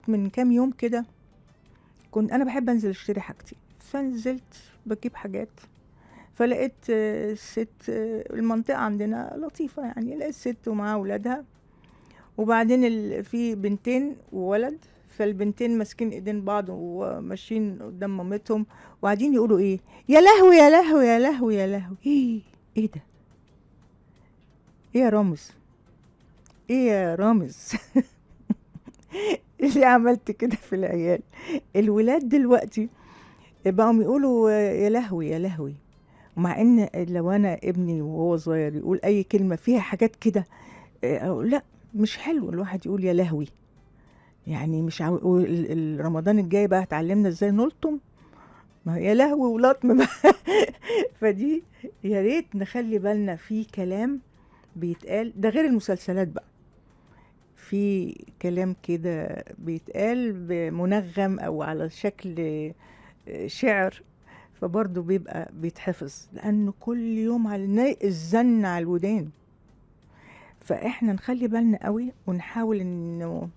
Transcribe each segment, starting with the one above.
لقيت من كام يوم كده، كنت انا بحب انزل اشتري حاجتي، فنزلت بجيب حاجات، فلقيت ست، المنطقة عندنا لطيفة يعني، لقيت ست ومعاها أولادها، وبعدين في بنتين وولد، فالبنتين ماسكين ايدين بعض وماشيين قدام مامتهم وقاعدين يقولوا ايه، يا لهوي يا لهوي يا لهوي يا لهوي. ايه ايه ده؟ ايه يا رامز؟ ايه يا رامز؟ ليه عملت كده في العيال؟ الولاد دلوقتي بقوا يقولوا يا لهوي يا لهوي، مع ان لو انا ابني وهو صغير يقول اي كلمة فيها حاجات كده، أقول لا مش حلو الواحد يقول يا لهوي يعني، مش رمضان الجاي بقى هتعلمنا ازاي نلطم، ما هي يا لهوي ولطم بقى. فدي يا ريت نخلي بالنا في كلام بيتقال، ده غير المسلسلات بقى، في كلام كده بيتقال بمنغم او على شكل شعر، فبرضه بيبقى بيتحفظ، لانه كل يوم على الزن على الودان. فاحنا نخلي بالنا قوي ونحاول انه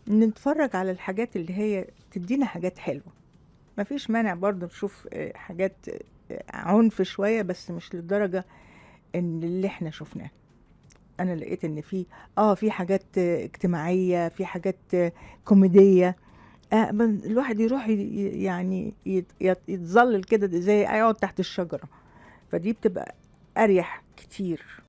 نتفرج على الحاجات اللي هي تدينا حاجات حلوة، مفيش مانع برضه نشوف حاجات عنف شوية، بس مش للدرجة ان اللي احنا شفناه. انا لقيت ان في في حاجات اجتماعية، في حاجات كوميدية، الواحد يروح يعني يتظلل كده زي يقعد تحت الشجرة، فدي بتبقى اريح كتير.